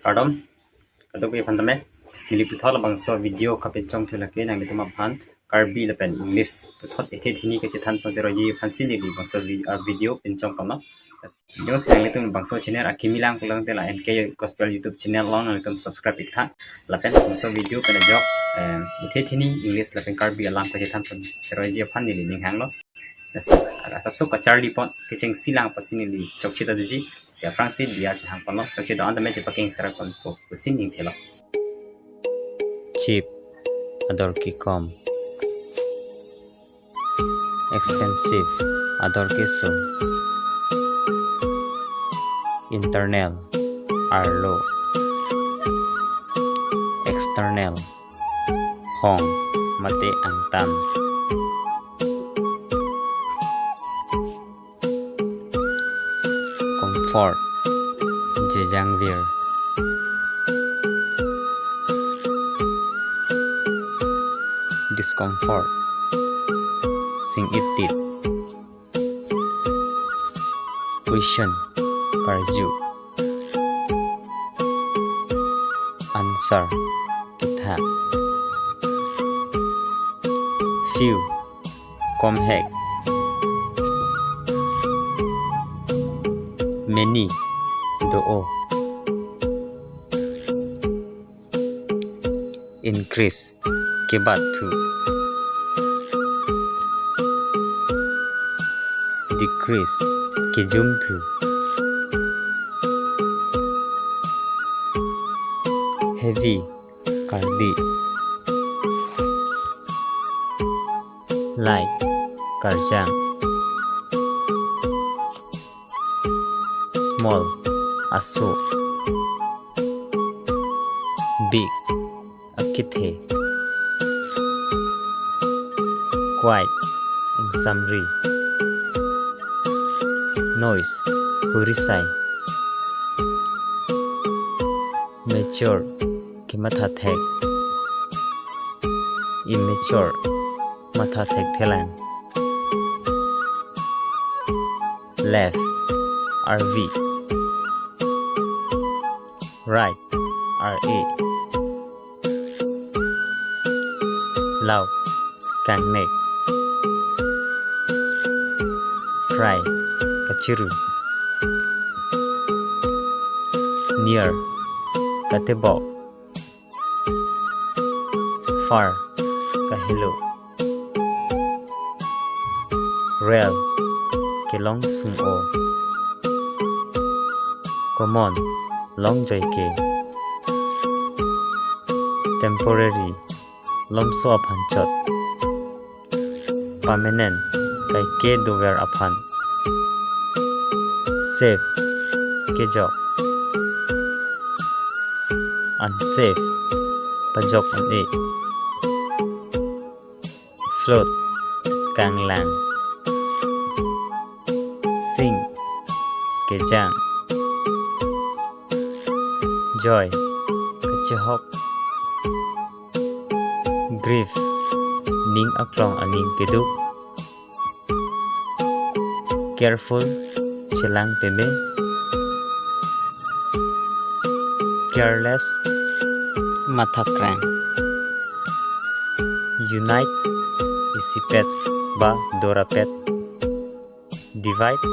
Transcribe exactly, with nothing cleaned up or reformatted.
Kardom kadokave aphan tame. Neli puthot labangso video kapachong thu lake nanglitum aphan Karbi lapen English puthot ethe thini kachethan ponsi roji aphansi neli bangso vi-, ah, video pachong kama. Jongsi nanglitum bangso channel akimi lang pulang te la N K Gospel YouTube channel along nanglitum subscribe ik tha. Lapen bangso video pen ajok, eh, ethe thini English lapen Karbi alam kachethan ponsi roji aphan neli ning hanglo. Lasi, ara sapso kacharli pon, kechengsi lang apotsi neli chokche ta doji, si aphrangsi diya si hang ponlo, chokche do-an tame chepakeng sera ponpo pusi ning thelo. Cheap, ador kekom. Expensive, ador keso. Internal, arlo. External, hong mate angtan. Comfort, jejangvir. Discomfort, sing-itit. Question, karju. Answer, ketha. Few, komhek. Many, do-o. Increase, kebat thu. Decrease, kejum thu. Heavy, kardi. Light, karjang. Small, aso. Big, akethe. Quiet, ingsamri. Noise, hurisai. Mature, kemathathek. Immature, mathathekthelang. Left, arvi. Right, R A. Loud, kangnek. Fry, kachiru. Near, katebok. Far, kahelo. Rare, kelong sung-o. Common, longjoike. Temporary, lomso aphan chot. Permanent, kaike dover aphan. Safe, kejok. Unsafe, pajok un-e. Float, kanglang. Sing, kejang. Joy, kachehok. Grief, ning aklong aning keduk. Careful, chelang peme. Careless, mathakrang. Unite, isipet ba dorapet. Divide,